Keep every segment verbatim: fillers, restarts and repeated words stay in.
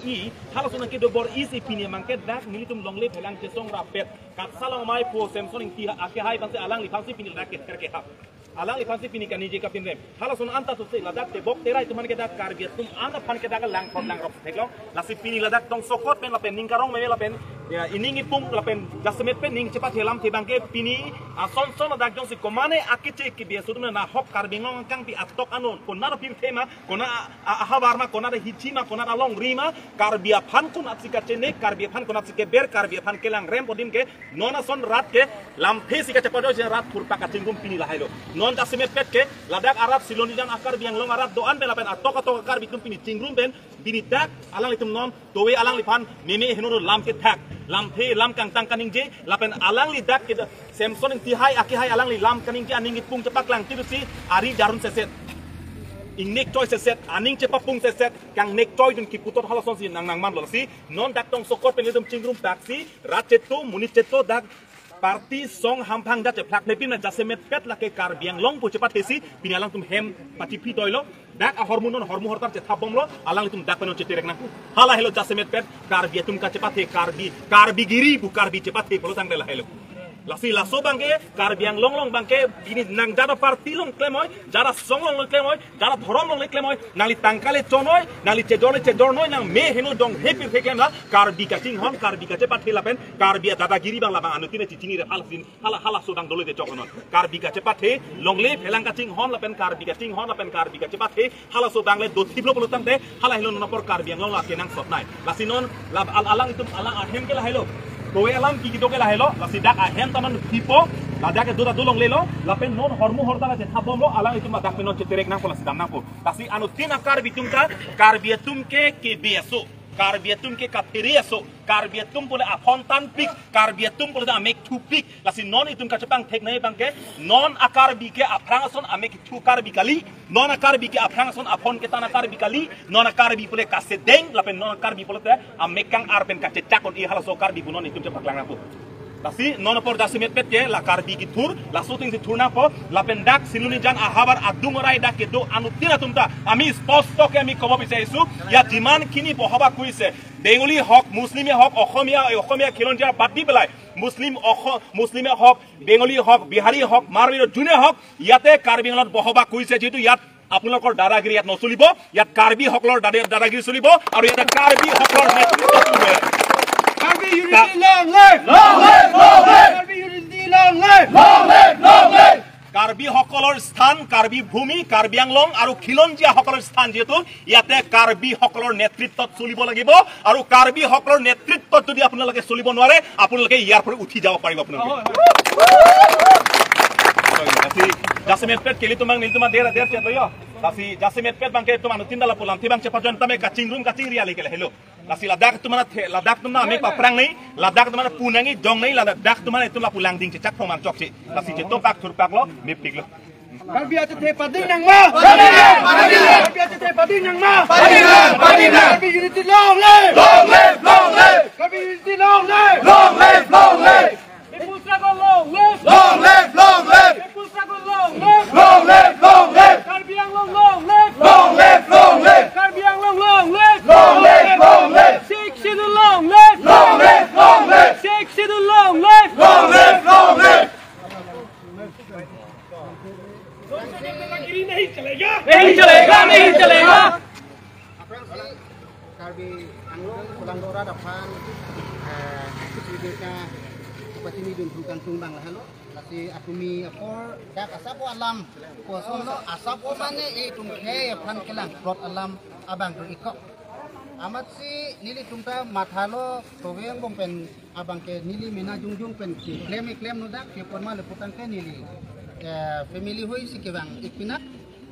I, halason nangkedo bor-isi pini abangke dak nelitum longle phelang chesong rapet. Katsa Longmai po Samson Ingti ha-, akehai aphansi alangliphansi pini ladak kether kehap. Alangliphansi pini kaningje kapinrem. Halason anta sose ladak tebok terai atum aphan ke dak Karbi atum an aphan ke dak langthot langrok theklong. Lasi pini ladak tongsokot pen lapen ning karong meme lapen, ya, ining ipung lapen jasemet pen ning chepathe lamthe abangke pini, ah, son son ladak jongsi komane akeche kebi aso atum nahok Karbi Anglong angkang pi atok anon. Konat apirthe ma, konat a, a, ahavar ma, konat ahithi ma, konat alongri ma, Karbi aphan konatsi kachene, Karbi aphan konatsi keber, Karbi aphan kelangrem adim ke, non ason rat ke lamphesi kachepajoi si rat thurpak kachingrum pini lahailo. Non jasemet pet ke ladak arat Silonijan a-Karbi Anglong arat do-an pen lapen atok atok a-Karbi atum pini chingrum pen pini dak alanglitum non towe alangliphan meme heno lam kethak, lamthe lam kangtang kaningje lapen alangli dak ke Samson Ingti hai akehai alangli lam kaningje aning ipung chepaklang tirusi ari jarun seset, ingnek choi seset, aning chepapung seset, kangnek choi dun kipu tot halasonsi nang nangmanlo. Lasi non dak tongsokot pen nelitum chingrum taksi rat cheto monit cheto dak party song hamphang dak chephlak nepin na jasemet pet lake Karbi Anglong pu chepathesi pini alangtum hem pachipi toilo. Dak ahormu non hormu hortar chethap bomlo, alanglitum dak pen non cheterek nangpo. Hala helo jasemet pet Karbi atum kachepathe, Karbi, Karbi giri pu Karbi chepathe pulo tangte lahelo. Lasi laso abangke Karbi Anglong along abangke pini nang jara party along klemoi, jara song along klemoi, jara dhorom along klemoi, nangli tangka le chonoi, nangli chejor le chejornoi, nang me heno dong hepir theklem la Karbi kachinghon, Karbi kachepathe lapen Karbi adadagiri abang labang anuttin chichinire halason, hala, halaso abang dolo de choknon. Karbi kachepathe, longle phelang kachinghon lapen Karbi kachinghon lapen Karbi kachepathe, halaso abang le dothiplo pulo tangte, hala helo non apor Karbi Anglong la kenangsotnei. Lasi non la al-, alanglitum alang ahem ke lahelo. Towe alam ke kedo ke lahelo, lasi dak ahem ta non thipo, ladak kedo ta dolonglelo, lapen non hormu hortar chethap bomlo, alanglitum dak pen non cheterek nangpo lasi dam nangpo. Lasi anuttin a-Karbi atum ta, Karbi atum ke kebi aso, Karbi atum ke kaphere aso, Karbi atum pule aphone tanpik, Karbi atum pule amek thupik. Lasi non itum kachepangtheknei abangke, non a-Karbi ke aphrang ason amek thu Karbi kali, non a-Karbi ke aphrang ason aphone ketan a-Karbi kali, non a-Karbi pule kasedeng, lapen non a-Karbi pulote amek kang-ar pen kachechak un-e halaso Karbi pu non itum chepaklang nangpo. Lasi non apor jasemet pet ke la Karbi kethur, laso atumsi thur nangpo, lapen dak Silonijan ahavar adung arai dak kedo anuttin atum ta, আমি স্পষ্টকে আমি ক'ব বিচাৰিছো, ইয়াত যিমানখিনি বসবাস কৰিছে, বেংগলী হওক, মুছলিমে হওক, অসমীয়া, অসমীয়া খিলঞ্জীয়া বাদ দি পেলাই, মুছলিম, অস-, মুছলিমে হওক, বেংগলী হওক, বিহাৰী হওক, মাৰোৱাৰী হওক, যোনে হওক, ইয়াতে কাৰ্বি আংলঙত বসবাস কৰিছে, যিহেতু ইয়াত আপোনালোকৰ দাদাগিৰি ইয়াত নচলিব, ইয়াত কাৰ্বিসকলৰ দাদা-, দাদাগিৰি চলিব আৰু ইয়াতে কাৰ্বিসকলৰ নেতৃত্ব চলিব। Karbi unity long live! Long live, long live! Karbi unity long live! Long live, long live! কাৰ্বিসকলৰ স্থান, কাৰ্বি ভূমি, কাৰ্বি আংলং আৰু খিলঞ্জীয়াসকলৰ স্থান যিহেতু ইয়াতে কাৰ্বিসকলৰ নেতৃত্বত চলিব লাগিব আৰু কাৰ্বিসকলৰ নেতৃত্বত যদি আপোনালোকে চলিব নোৱাৰে, আপোনালোকে ইয়াৰ পৰা উঠি যাব পাৰিব আপোনালোকে। Lasi jasemet pet ke ilitum abang nelitum adera der chet lo yo. Lasi jasemet pet abangke itum anuttin ta lapu lamthe abang chepajoi tame kachingrum kachingri ale ke lahelo. Lasi ladak atum an the, ladak atum an amek paprangnei, ladak atum an punangi jongnei, ladak atum an itum lapu langding chechak phoman chokche. Lasi chetopak thurpaklo, mepiklo. Karbi achethe pading nangma. Pading nang, pading nang. Karbi achethe pading nangma. Pading nang, pading nang. Karbi unity long live. Long live, long live. Karbi unity long live. Long live, long live. People struggle long live. Long live, long live. People struggle long live. Long live, long live. Karbi Anglong long live. Long live, long live. Karbi Anglong long live. Long live, long live. Sixth Schedule long live. Long live, long live. Sixth Schedule long live. Long live, long live. नहीं चलेगा, नहीं चलेगा। Aphrangsi Karbi Anglong pulang dora dapan, eh, khususnya pachini dun thungkan thung bang lahelo. Lasi apumi apor dak asap alam kosonlo, asap mane itum khei aphan kelang plot alam abang do ikok. Amatsi nelitum ta mathalo toweng bom pen abangke neli mena jongjong pen keklem keklem nodak kepon ma leputang ke neli, eh, family hoi si kevang ik pinak.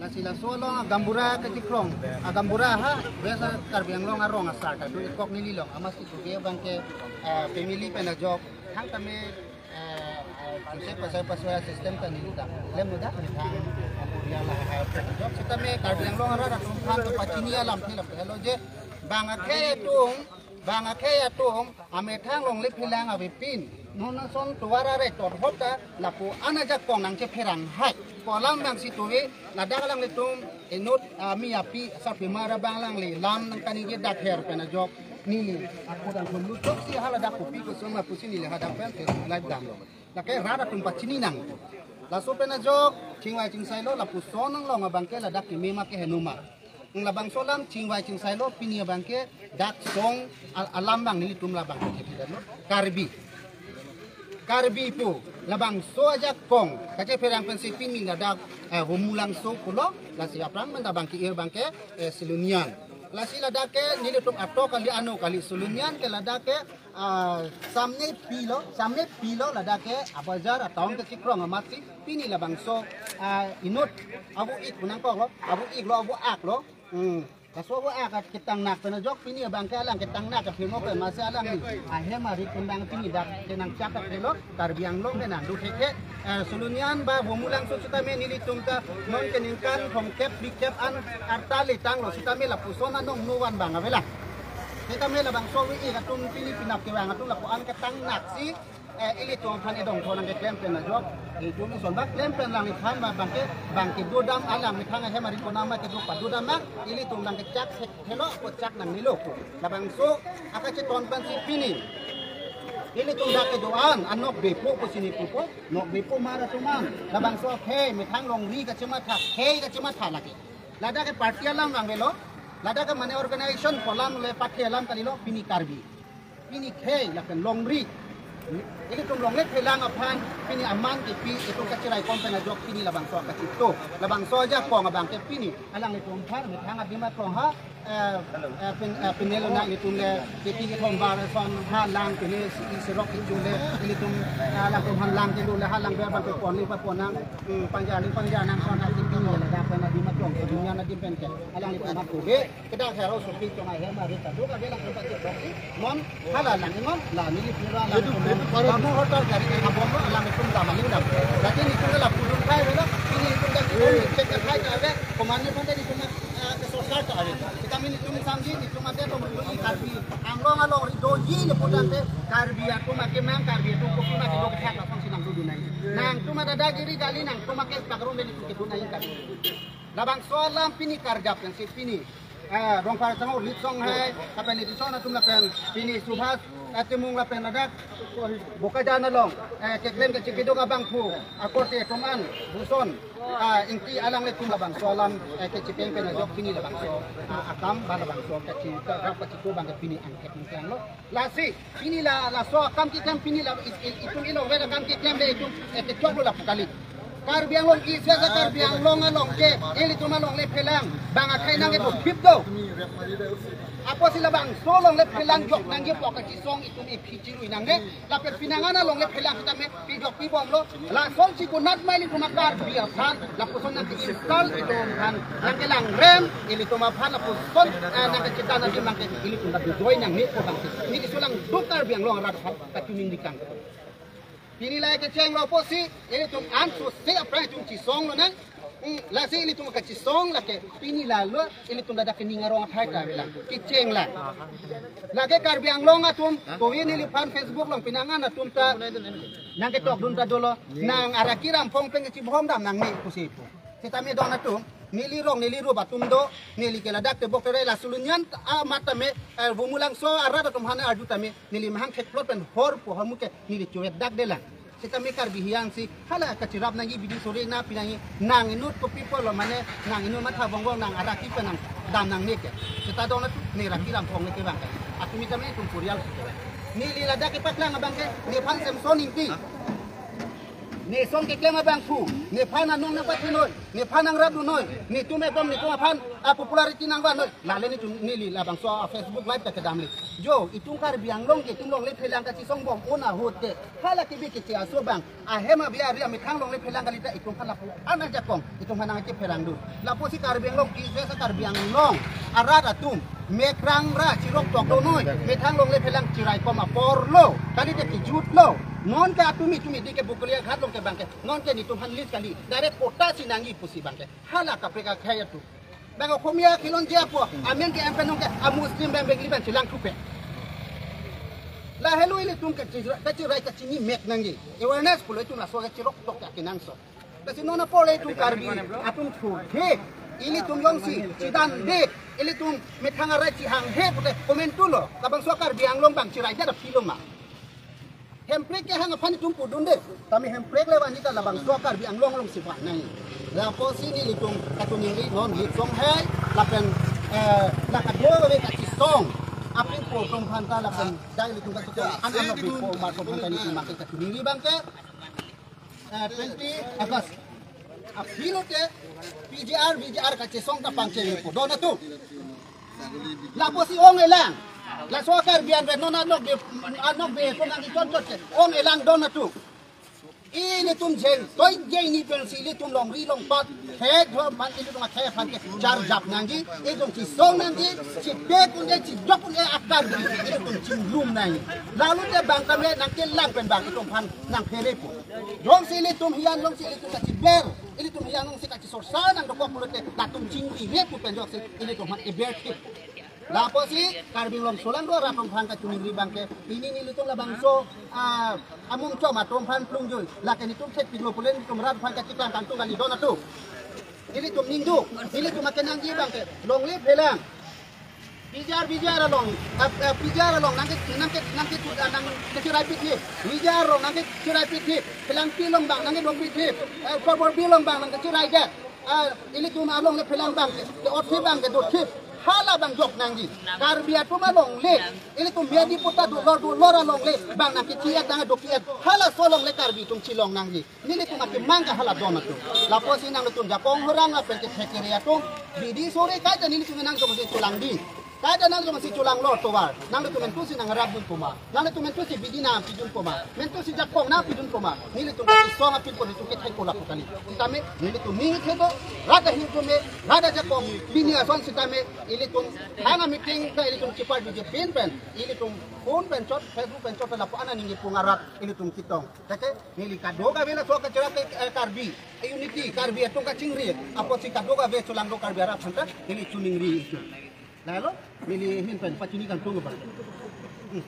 Lasi laso along agambura kechikrong, agambura ha West Karbi Anglong arong asar ta do ikok neli long. Amatsi toge abangke, eh, family pen ajok thang tame, eh, eh, jose pasai pasai system ta neli dak klem nodak methang apuria lahai pen ajok. Sitame Karbi Anglong arat atum aphan kepachini alam phi lam helo je bang akhei atum, bang akhei atum amethang longle phelang avepin. Non ason tovar arai torhot ta lapu an ajakong nangchepherang hai. Alam abang si tuve, ladak alanglitum inut, ah, mi api asar pimar abang alangli lam nangkaningje dak her pen ajok neli akut angthum luchok si haladak kopi kosoma pusi neli hadak pen Facebook live damlo. Lake rat atum pachini nang. Laso pen ajok chingvai chingsailo, lapuson nanglong abangke ladak keme ma keheno ma. Labangso alam chingvai chingsailo, pini abangke dak song al-, alam abang nelitum labang kethekdetlo. Karbi. Karbi pu labangso ajakong kachepherang pensi pini ladak, eh, Vomulangso pulo, lasi aphrang menta abangke ir abangke, eh, Silonijan. Lasi ladak ke nelitum atok kali, ano kali, Silonijan ke ladak ke, ah, samne pilo, samne pilo ladak ke abajar a-town kechikrong amatsi pini labangso, ah, inut avo ik pu nangkoklo, avo iklo, avo aklo. Hmm. Laso avo ak akitangnak pen ajok pini abangke alang kitangnak ke phimo ke masi alang ni ahem arit pen abang pini dak kenangchak ke lo, Karbi Anglong ke nangdo thekthe. Eh, Silonijan ba Vomulangso sitame nelitum ta non ke ningkan thomkep phlikep an arta letanglo sitame lapuson anong novan abang avelang. Sitame labangso avo ik atum pini penap kevang atum lapu-an kitangnak si, eh, ilitum aphan edong thonang keklem pen ajok. Ilitum ison ba klem pen alangliphan ba abangke, abangke dodam alang methang ahem arit konama kedo padodam ma, ilitum abangke chak thek thelo ko chak nangnelo ko. Labangso akacheton pensi pini ilitum dak kedo-an anok bepo pusi neli pupo, nok bepo mar atum an. Labangso khei methang longri kachematha, khei kachematha lake. Ladak ke party alam abang avelo, ladak ke mane organization pu alam le party alam kalilo, pini Karbi. Pini khei lapen longri. Ilitum longle phelang aphan pini aman kipi itum kachiraikom pen ajok pini labangso akachito. Labangso ajakong abangke pini alanglitum aphan methang adim akrong ha, eh, eh, pin, eh, pinelo nang itum le kiti kethom bar son ha lang pini si isi rok itum le ilitum, eh, alangtum aphan lang kelo le ha lang ber abangke ponle paponang, hmm, pangja ling pangja nang son ha kipi le ladak pen adim akrong, Silonijan adim pen ke alanglitum aphan kove. Kedak hero sopi cuma hero mari tadu kave lang tempat itu. Mon, hala lang, mon, la neli pura lang. Itu, itu parah. Kamu hotel dari Kabombo lang itu sama lingdam. Jadi ini cuma la pulun kai bela, ini itu kan kita cek ke kai kave, komandan pun tadi cuma, eh, ke sosar kave. Kita ini cuma samji, ini cuma dia tuh beli Karbi. Anglong along ri doji le pudante, Karbi atum make mang, Karbi atum kopi make dok khat langsung sinang dudu nai. Nangtum ada dagiri gali, nangtum make pakarum beli itu kedun nai Karbi. Labangso alam pini karjap yang si pini. Eh, Rongphar Sangho Litsong hai, lapen Edison atum lapen pini Subhas, eh, Timung lapen ladak, Bokajan along, eh, keklem kechipiduk abangphu, akorte atum an, Buson, ah, Ingti alanglitum labangso alam, eh, kechipeng pen ajok pini labangso, ah, akam ba labangso kechi, rap kachiko abangke pini angthek ningklanglo. Lasi, pini la, laso akam keklem pini la, is, is, itum ilong vet akam keklem le itum, eh, kechoklo lapu kali. Karbi Anglong isi asa Karbi Anglong along ke, ilitum along le phelang, bang akhai nang kedo phip do. Apotsi labangso along le phelang jok nangji pu kachisong itum iphi chirui nangne, lapen pinangan along le phelang sitame, pijok pibomlo, lason si kunat mai ilitum a-Karbi aphan, lapuson nang ke-insult itum aphan, nang kelangrem ilitum aphan lapuson, eh, nang kechethan adim abangke ilitum la dujoi nangne ko abangke. Neli isulang duk Karbi Anglong arat aphan kachiningri kang. Pini la kechenglo apotsi, ilitum anso se aphrang itum chisonglo nang, hmm, lasi ilitum kachisong lake, pini lalo, ilitum ladak kening arong athai ta bilang. Kecheng la. Lake Karbi Anglong atum, kovi neliphan Facebook along pinangan atum ta, nang ketokdun ta dolo, nang araki ramphong pen kechibomdam nangne pusi pu. Sitame don atum, neli rong, neli rup atum do, neli ke ladak tebok tere la Silonijan amat tame, eh, Vomulangso arat atum aphan arju tame, neli mahang thekplot pen hor pu hamu ke, neli chuet dak delang. Sitame Karbi hiang si, hala kachirap nangji bidi sore na pinangji, nang inut kopi pulo mane, nang inut matha bongbong nang araki pen nang dam nangne ke. Sita don atum, ne araki ramphong le kevang ke. Atum itame itum purial si kevang. Neli ladak kepaklang abangke, nephan Samson Ingti. Ne song keklem abangphu, nephan anong nangpathu noi, nephan nangrap dun noi, netum ebom netum aphan, ah, popularity nangvan noi, lale netum neli labangso, ah, Facebook live ta kedam le. Jo, itum Karbi Anglong ke, itum longle phelang kachisong bom un ahut ke, hala kebi keche aso abang, ahem abi ari amethang longle phelang kalita itum aphan lapu-an ajakong, itum aphan nang kepherang dun. Lapusi Karbi Anglong, isi asa Karbi Anglong arat atum, mekrang ra chiroktok do noi, methang longle phelang chiraikom aporlo, kalite kejutlo. Non ke atum itum idi ke Bokolia Ghat along ke abangke, non ke netum aphan list kali, direct quota si nangji pusi abangke. Hala kaprek akhai atum. Bang Okhomia khilonjia pu, amen ke M P nong ke, a Muslim bang Bengali bang chelang thupe. Lahelo ilitum kachi, kachirai kachini mek nangji. Awareness pulo itum laso kachiroktok ke akenangsot. Lasi non apor le itum Karbi atum thurthe, ilitum jongsi chidande, ilitum methang arai chihanghe pute komantulo, labangso Karbi Anglong abang chiraidet aphi lo ma? Hemprek kehang aphan itum pudunde, tame Hemprek le vanji ta labangso Karbi Anglong alongsi vannang. Lapusi nelitum kachiningri non Litsong hai lapen, eh, la kadokave kachisong aphi po atum aphan ta lapen dai ilitum kachisong an an aphi po mar atum aphan ta nelitum makai kachiningri abang ke, eh, twenty August aphi lote P G R, V G R kachisong ta pangcheng po don atum. Lapusi ong-elang. Laso Karbi anvet non anok be, anok be atum nangkechonchot ke ong-elang don atum. Ilitum jeng, toi jeng ni pensi ilitum longri longpat, thek dhor aphan ilitum athek aphan ke charjap nangji, ilitum chisong nangji, chipek un-e, chijok un-e a-Karbi, ilitum chinglum nangji. Lalote bang tame nangkelang pen bang itum aphan nangphere po. Jongsi ilitum hiyan, jongsi ilitum kachiber, ilitum hiyan jongsi kachisorsa nangdokok pulote, latum chingri re pu pen jongsi ilitum aphan eberthip. Lapusi Karbi Anglong solangdo arat atum aphan kachiningri abang ke, pini nelitum labangso, ah, amung chom atum aphan plungjui, lake nelitum thekpiklo pule nelitum rat aphan kachiklang kangtung kali don atum. Nelitum ningduk, nelitum akenangji abang ke, longle phelang. P G R, V G R along, ah, ah, P G R along nangke, nangke, nangke, ah, nangkechirai pithip. V G R along nangkechirai pithip. Phelangpi along abang nangkedopithip. Eh, Upper Borbil along abang nangkechiraidet. Ah, ilitum alongle phelang abang ke, ke othe abang ke dothip. Hala abang jok nangji. Karbi atum alongle, ilitum Miyadi puta dolor dolor alongle abang nangkechi-et nangkedoki-et. Halaso alongle Karbi atum chilong nangji. Nelitum akemang ke hala don atum. Lapusi nanglitum jakong horang lapen kethek kere atum, bidi sore kaita nelitum nangchomsi cholangding. Kaita nangchomsi cholang lo tovar. Nanglitum mentusi nangrapdun po ma? Nanglitum mentusi bidi nangpidun po ma? Mentusi jakong nangpidun po ma? Nelitum kachisong aphi po, nelitum kethek po lapu kali. Sitame nelitum ning thedo, rat ahin tome, rat ajakong, pini ason sitame, ilitum hang a-meeting ta ilitum chipar juji pin pen, ilitum phone pen chot, Facebook pen chot, lapu an aningje pung arat ilitum chetong. Teke, neli kadokave laso kachirap ke, eh, Karbi, eh, unity, Karbi atum kachingri, apotsi kadokave cholangdo Karbi arat aphan ta, neli chiningri itum. Lalo, neli ahin pen pachini kangtung abang. Hmm.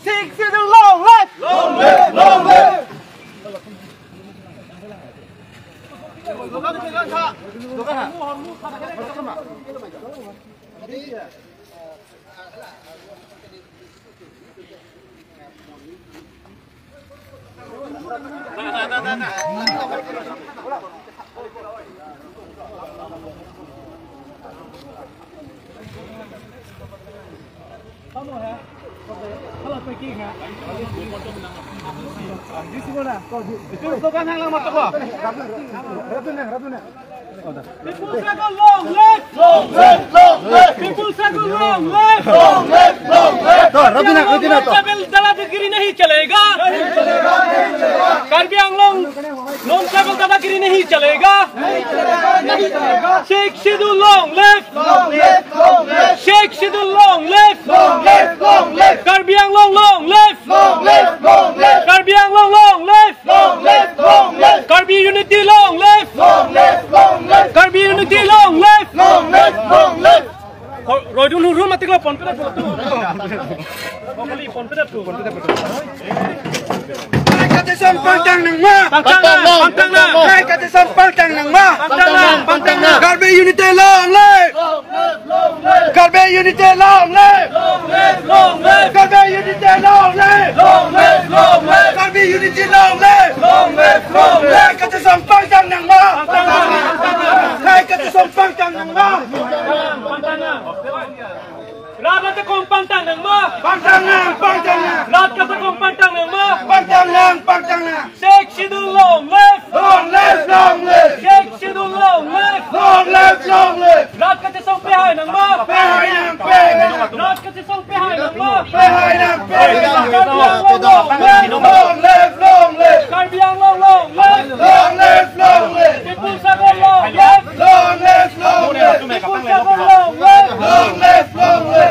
Sixth Schedule long live! Long live! Long live! People's struggle long live! Long live, long live! People's struggle long live! Long live, long live! To, Rabina, Rabina, to. Tribal dadagiri nahi chalega. Karbi Anglong non-tribal dadagiri nahi chalega. Sixth Schedule long live! Long live, long live! Sixth Schedule long live! Long live, long live! Karbi Anglong long live! Long live, long live! Karbi Anglong long live! Long live, long live! Karbi unity long live! Long live, long live! Karbi unity long live! Long live, long live! Ko-, roidun hurhur matik lo, ponpet atu. Kali ponpet atu. Hai kachisong pangtang nang ma. Pangtang nang, pangtang nang. Hai kachisong pangtang nang ma. Pangtang nang, pangtang nang. Karbi unity long live! Karbi unity long live! Long live, long live! Karbi unity long live! Long live, long live! Karbi unity long live! Long live, long live! Hai kachisong pangtang nang ma. Pangtang nang, pangtang nang. Hai kachisong pangtang nang ma. Pangtang nang. Rat ajakong pangtang nang ma. Pangtang nang, pangtang nang. Rat ajakong pangtang nang ma. Pangtang nang, pangtang nang. Sixth Schedule long live! Long live, long live! Sixth Schedule long live! Long live, long live! Rat kachisong pehai nang ma! Pehai nang, pehai nang! Rat kachisong pehai nang ma! Pehai nang, pehai nang! Karbi Anglong long live! Long live, long live! Karbi Anglong long live! Long live, long live! People's struggle long live! Long live, long live! People's struggle long live! Long live, long live!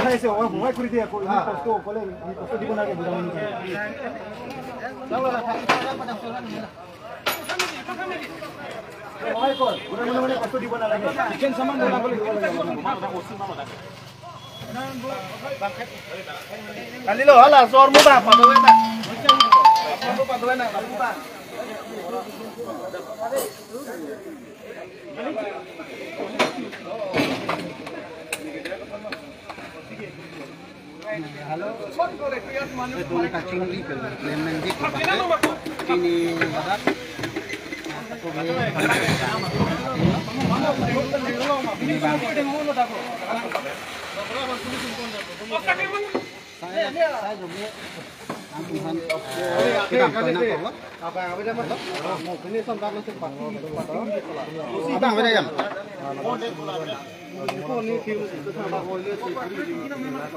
উঠাইছে, অ, সহায় কৰি দিয়া, কৈ, ইমান কষ্ট, অকলে, ইমান কষ্ট দিব নালাগে, বুঢ়া মানুহ। সহায় কৰ, বুঢ়া মানুহ মানে কষ্ট দিব নালাগে। কালিলৈ hala, জ্বৰ মোৰ বাপ, পাতলে না। পাতলে না, পাতলে না। Hello. Ito ang kachingli ko, lemon di ko ba? Ini, ini ba? Saya, saya juga. Ang tuhan. Kita ang tuhan ko. Abang, abang, abang. Abang, abang, abang.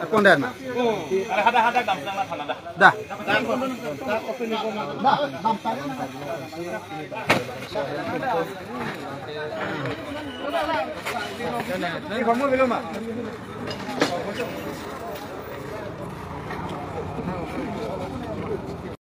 Akon dan. Ada, ada, ada, gampang lah, sana dah. Dah. Ini kamu belum, Mak?